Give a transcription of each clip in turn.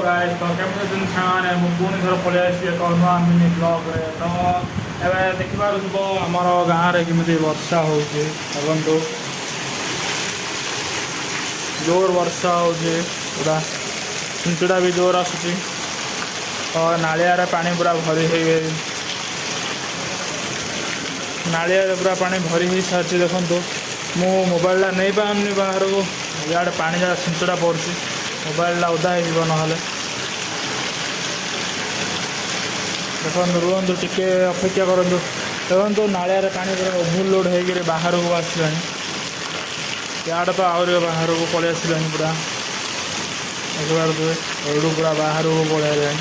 Guys, ତ କେମିତି ଅଛନ୍ତି ସାଙ୍ଗମାନେ? ମୁଁ ପୁଣି ଥରେ ପଳେଇ ଆସିଛି ଏକ ନୂଆ ମିନି ବ୍ଲଗ୍ରେ। ତ ଏବେ ଦେଖିପାରୁଥିବ ଆମର ଗାଁରେ କେମିତି ବର୍ଷା ହେଉଛି। ଦେଖନ୍ତୁ, ଜୋର ବର୍ଷା ହେଉଛି, ପୁରା ଛିଞ୍ଚଡ଼ା ବି ଜୋର ଆସୁଛି। ତ ନାଳିଆରେ ପାଣି ପୁରା ଭରି ହେଇ, ନାଳିଆରେ ପୁରା ପାଣି ଭରି ହେଇସାରିଛି। ଦେଖନ୍ତୁ, ମୁଁ ମୋବାଇଲଟା ନେଇପାରୁନି ବାହାରକୁ। ଇଆଡ଼େ ପାଣି ଯାହା ଛିଞ୍ଚଡ଼ା ପଡ଼ୁଛି, ମୋବାଇଲଟା ଓଦା ହେଇଯିବ ନହେଲେ। ଦେଖନ୍ତୁ, ରୁହନ୍ତୁ, ଟିକେ ଅପେକ୍ଷା କରନ୍ତୁ। ଦେଖନ୍ତୁ, ନାଳିଆରେ ପାଣି ପୁରା ଓଭରଲୋଡ଼ ହେଇକିରି ବାହାରକୁ ଆସିଲାଣି। ଇଆଡ଼େ ତ ଆହୁରି ବାହାରକୁ ପଳେଇ ଆସିଲାଣି ପୁରା। ଦେଖିପାରୁଥିବେ, ଏଇଠୁ ପୁରା ବାହାରକୁ ପଳେଇ ଆସିଲାଣି।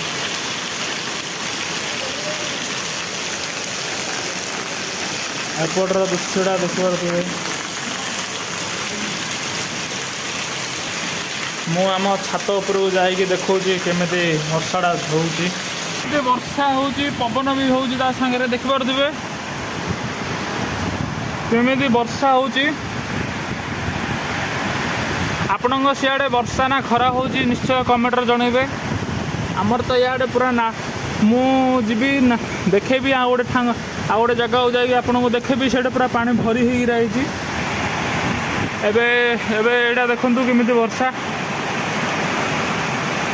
ଏପଟର ଦୃଶ୍ୟଟା ଦେଖିପାରୁଥିବେ। ମୁଁ ଆମ ଛାତ ଉପରକୁ ଯାଇକି ଦେଖାଉଛି କେମିତି ବର୍ଷାଟା ହେଉଛି। ଏତେ ବର୍ଷା ହେଉଛି, ପବନ ବି ହେଉଛି ତା ସାଙ୍ଗରେ। ଦେଖିପାରୁଥିବେ କେମିତି ବର୍ଷା ହେଉଛି। ଆପଣଙ୍କ ସିଆଡ଼େ ବର୍ଷା ନା ଖରା ହେଉଛି, ନିଶ୍ଚୟ କମେଣ୍ଟରେ ଜଣେଇବେ। ଆମର ତ ଇଆଡ଼େ ପୁରା ନା, ମୁଁ ଯିବି ନା ଦେଖେଇବି। ଆଉ ଗୋଟେ ଠାଙ୍ଗ, ଆଉ ଗୋଟେ ଜାଗାକୁ ଯାଇକି ଆପଣଙ୍କୁ ଦେଖେଇବି। ସେଇଟା ପୁରା ପାଣି ଭରି ହେଇକି ରହିଛି ଏବେ। ଏବେ ଏଇଟା ଦେଖନ୍ତୁ କେମିତି ବର୍ଷା,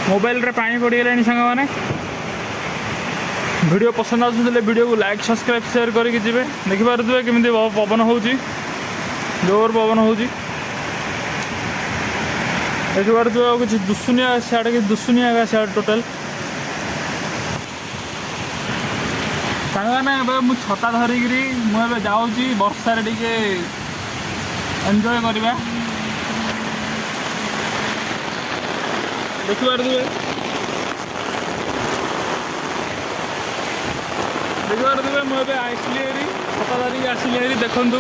ମୋବାଇଲରେ ପାଣି ପଡ଼ିଗଲାଣି। ସାଙ୍ଗମାନେ, ଭିଡ଼ିଓ ପସନ୍ଦ ଆସୁଥିଲେ ଭିଡ଼ିଓକୁ ଲାଇକ୍, ସବସ୍କ୍ରାଇବ୍, ସେୟାର କରିକି ଯିବେ। ଦେଖିପାରୁଥିବେ କେମିତି ପବନ ହେଉଛି, ଜୋର ପବନ ହେଉଛି। ଦେଖିପାରୁଥିବେ, ଆଉ କିଛି ଦୁଶୁନି ସିଆଡ଼େ, କିଛି ଦୁଶୁନି ଆଜ୍ଞା ସିଆଡ଼େ ଟୋଟାଲ୍। ସାଙ୍ଗମାନେ, ଏବେ ମୁଁ ଛତା ଧରିକିରି ମୁଁ ଏବେ ଯାଉଛି, ବର୍ଷାରେ ଟିକେ ଏନ୍ଜୟ କରିବା। ଦେଖିପାରୁଥିବେ, ଦେଖିପାରୁଥିବେ, ମୁଁ ଏବେ ଆସିଲି ହେରି, ଛତା ଧରିକି ଆସିଲି ହେରି। ଦେଖନ୍ତୁ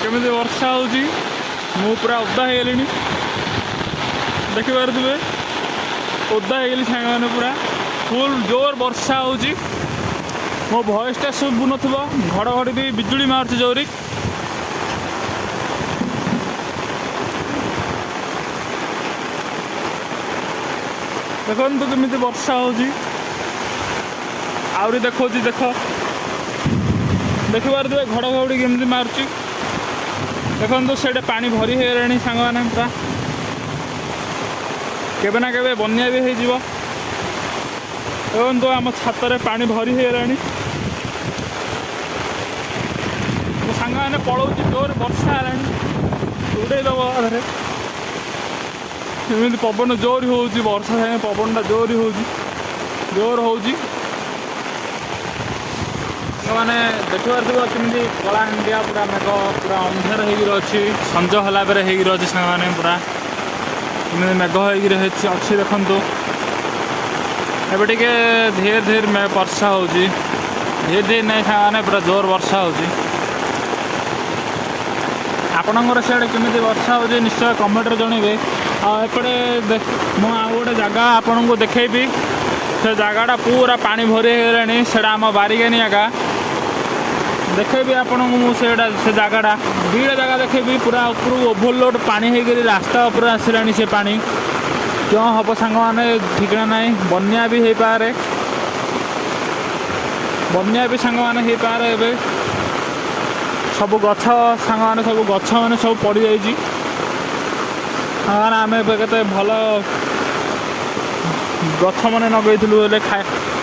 କେମିତି ବର୍ଷା ହେଉଛି, ମୁଁ ପୁରା ଓଦା ହେଇଗଲିଣି। ଦେଖିପାରୁଥିବେ, ଓଦା ହେଇଗଲି ସାଙ୍ଗମାନେ, ପୁରା ଫୁଲ୍ ଜୋର ବର୍ଷା ହେଉଛି। ମୋ ଭଏସ୍ଟା ଶୁଭୁନଥିବ, ଘଡ଼ଘଡ଼ି ବି ବିଜୁଳି ମାରୁଛି ଜୋରି। ଦେଖନ୍ତୁ କେମିତି ବର୍ଷା ହେଉଛି। ଆହୁରି ଦେଖାଉଛି, ଦେଖ, ଦେଖିପାରୁଥିବେ ଘଡ଼ଘଡ଼ି କେମିତି ମାରୁଛି। ଦେଖନ୍ତୁ, ସେଇଟା ପାଣି ଭରି ହେଇଗଲାଣି ସାଙ୍ଗମାନେ ପୁରା। କେବେ ନା କେବେ ବନ୍ୟା ବି ହେଇଯିବ। ଦେଖନ୍ତୁ, ଆମ ଛାତରେ ପାଣି ଭରି ହେଇଗଲାଣି। ମୋ ସାଙ୍ଗମାନେ, ପଳଉଛି, ଜୋର ବର୍ଷା ହେଲାଣି, ଉଡ଼େଇ ଦେବ ଆଧରେ। ଏମିତି ପବନ ଜୋର ହେଉଛି, ବର୍ଷା ସାଙ୍ଗେ ପବନଟା ଜୋର ହେଉଛି, ଜୋର ହେଉଛି। ମାନେ ଦେଖିପାରୁଥିବ କେମିତି କଳାହାଣ୍ଡିଆ ପୁରା ମେଘ, ପୁରା ଅନ୍ଧାର ହେଇକିରି ଅଛି। ସଞ୍ଜ ହେଲା ପରେ ହେଇକିରି ଅଛି ସାଙ୍ଗମାନେ, ପୁରା ଏମିତି ମେଘ ହେଇକିରି ଅଛି। ଦେଖନ୍ତୁ, ଏବେ ଟିକେ ଧୀରେ ଧୀରେ ବର୍ଷା ହେଉଛି। ଧୀରେ ଧୀରେ ନାଇଁ ସାଙ୍ଗମାନେ, ପୁରା ଜୋର ବର୍ଷା ହେଉଛି। ଆପଣଙ୍କର ସିଆଡ଼େ କେମିତି ବର୍ଷା ହେଉଛି, ନିଶ୍ଚୟ କମେଣ୍ଟରେ ଜଣେଇବେ। ଆଉ ଏପଟେ ମୁଁ ଆଉ ଗୋଟେ ଜାଗା ଆପଣଙ୍କୁ ଦେଖେଇବି। ସେ ଜାଗାଟା ପୁରା ପାଣି ଭରି ହେଇଗଲାଣି। ସେଇଟା ଆମ ବାରିଗାନି ଜାଗା। ଦେଖେଇବି ଆପଣଙ୍କୁ ମୁଁ ସେଇଟା, ସେ ଜାଗାଟା। ଦୁଇଟା ଜାଗା ଦେଖେଇବି। ପୁରା ଉପରୁ ଓଭରଲୋଡ଼ ପାଣି ହେଇକରି ରାସ୍ତା ଉପରେ ଆସିଲାଣି ସେ ପାଣି। କ'ଣ ହେବ ସାଙ୍ଗମାନେ, ଠିକଣା ନାହିଁ। ବନ୍ୟା ବି ହେଇପାରେ, ବନ୍ୟା ବି ସାଙ୍ଗମାନେ ହେଇପାରେ। ଏବେ ସବୁ ଗଛ ସାଙ୍ଗମାନେ, ସବୁ ଗଛ ମାନେ ସବୁ ପଡ଼ିଯାଇଛି। ସାଙ୍ଗମାନେ, ଆମେ ଏବେ କେତେ ଭଲ ଗଛ ମାନେ ଲଗେଇଥିଲୁ, ହେଲେ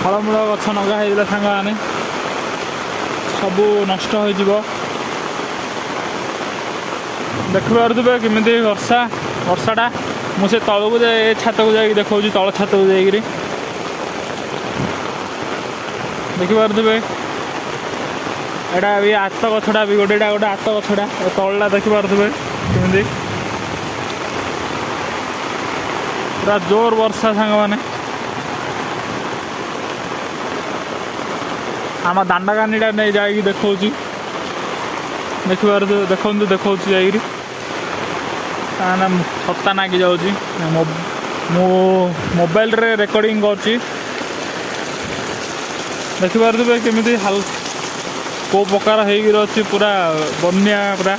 ଫଳମୂଳ ଗଛ ଲଗା ହେଇଥିଲା ସାଙ୍ଗମାନେ, ସବୁ ନଷ୍ଟ ହୋଇଯିବ। ଦେଖିପାରୁଥିବେ କେମିତି ବର୍ଷା, ବର୍ଷାଟା। ମୁଁ ସେ ତଳକୁ ଯାଇ, ଛାତକୁ ଯାଇକି ଦେଖାଉଛି, ତଳ ଛାତକୁ ଯାଇକିରି। ଦେଖିପାରୁଥିବେ, ଏଇଟା ବି ଆତ ଗଛଟା ବି ଗୋଟେ, ଏଇଟା ଗୋଟେ ଆତ ଗଛଟା। ଏ ତଳଟା ଦେଖିପାରୁଥିବେ କେମିତି ପୁରା ଜୋର ବର୍ଷା। ସାଙ୍ଗମାନେ, ଆମ ଦାଣ୍ଡକାନିଟା ନେଇ ଯାଇକି ଦେଖାଉଛି, ଦେଖିପାରୁଥିବେ। ଦେଖନ୍ତୁ, ଦେଖାଉଛି ଯାଇକିରି। ନା, ଛତା ନାଗି ଯାଉଛି। ମୁଁ ମୋବାଇଲରେ ରେକର୍ଡ଼ିଂ କରୁଛି। ଦେଖିପାରୁଥିବେ କେମିତି ହାଲ କେଉଁ ପ୍ରକାର ହେଇକିରି ଅଛି, ପୁରା ବନ୍ୟା ପୁରା।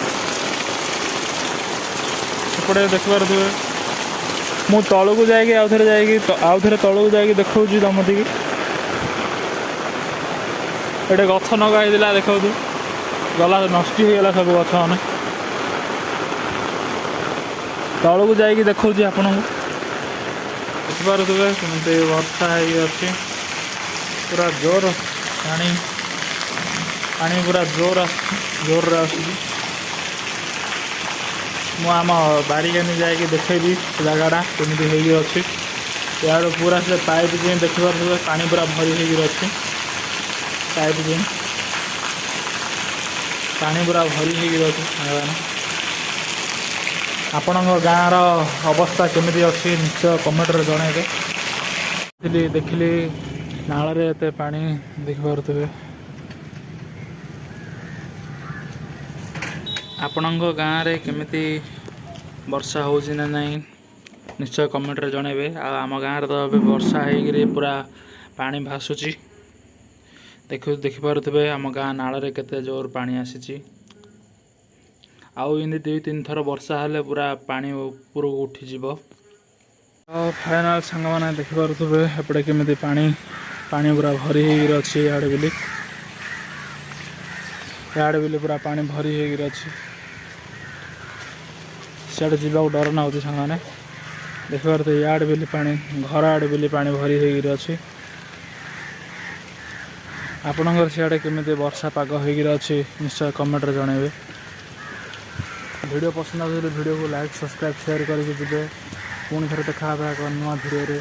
ଏପଟେ ଦେଖିପାରୁଥିବେ। ମୁଁ ତଳକୁ ଯାଇକି ଆଉଥରେ ଯାଇକି, ଆଉଥରେ ତଳକୁ ଯାଇକି ଦେଖାଉଛି ତମତିକି। ଏଠି ଗଛ ଲଗା ହେଇଥିଲା, ଦେଖାଉଛୁ, ଗଲା, ନଷ୍ଟ ହେଇଗଲା ସବୁ ଗଛ ମାନେ। ତଳକୁ ଯାଇକି ଦେଖାଉଛି ଆପଣଙ୍କୁ। ଦେଖିପାରୁଥିବେ କେମିତି ବର୍ଷା ହେଇକି ଅଛି, ପୁରା ଜୋର ପାଣି। ପାଣି ପୁରା ଜୋର ଆସୁଛି, ଜୋରରେ ଆସୁଛି। ମୁଁ ଆମ ବାରିକାନି ଯାଇକି ଦେଖେଇବି ସେ ଜାଗାଟା କେମିତି ହେଇକି ଅଛି। ଇଆଡ଼ୁ ପୁରା ସେ ପାଇପ୍ ଯାଏଁ ଦେଖିପାରୁଥିବେ, ପାଣି ପୁରା ଭରି ହେଇକି ଅଛି। ପାଇପ୍ ଯାଏଁ ପାଣି ପୁରା ଭରି ହେଇକି ଅଛି। ସାଙ୍ଗମାନେ, ଆପଣଙ୍କ ଗାଁର ଅବସ୍ଥା କେମିତି ଅଛି, ନିଶ୍ଚୟ କମେଣ୍ଟରେ ଜଣାଇବେ। ଦେଖିଲି ଦେଖିଲି ନାଳରେ ଏତେ ପାଣି, ଦେଖିପାରୁଥିବେ। ଆପଣଙ୍କ ଗାଁରେ କେମିତି ବର୍ଷା ହେଉଛି ନା ନାହିଁ, ନିଶ୍ଚୟ କମେଣ୍ଟରେ ଜଣାଇବେ। ଆଉ ଆମ ଗାଁରେ ତ ଏବେ ବର୍ଷା ହେଇକିରି ପୁରା ପାଣି ଭାସୁଛି। ଦେଖିପାରୁଥିବେ ଆମ ଗାଁ ନାଳରେ କେତେ ଜୋର ପାଣି ଆସିଛି। ଆଉ ଏମିତି 2-3 ଥର ବର୍ଷା ହେଲେ ପୁରା ପାଣି ଉପରକୁ ଉଠିଯିବ। ଆଉ ଫାଇନାଲ୍ ସାଙ୍ଗମାନେ, ଦେଖିପାରୁଥିବେ ଏପଟେ କେମିତି ପାଣି, ପାଣି ପୁରା ଭରି ହେଇକିରି ଅଛି। ଇଆଡ଼େ ବୋଲି, ଇଆଡ଼େ ବୋଲି ପୁରା ପାଣି ଭରି ହେଇକିରି ଅଛି। ସିଆଡ଼େ ଯିବାକୁ ଡର ଲାଗୁଛି। ସାଙ୍ଗମାନେ, ଦେଖିପାରୁଥିବେ ଇଆଡ଼େ ବୋଲି ପାଣି, ଘର ଆଡ଼େ ବୋଲି ପାଣି ଭରି ହେଇକିରି ଅଛି। ଆପଣଙ୍କର ସିଆଡ଼େ କେମିତି ବର୍ଷା ପାଗ ହେଇକିରି ଅଛି, ନିଶ୍ଚୟ କମେଣ୍ଟରେ ଜଣାଇବେ। ଭିଡ଼ିଓ ପସନ୍ଦ ଆସୁଥିଲେ ଭିଡ଼ିଓକୁ ଲାଇକ୍, ସବସ୍କ୍ରାଇବ୍, ସେୟାର କରିକି ଯିବେ। ପୁଣି ଥରେ ଦେଖା ହେବା ଏକ ନୂଆ ଭିଡ଼ିଓରେ।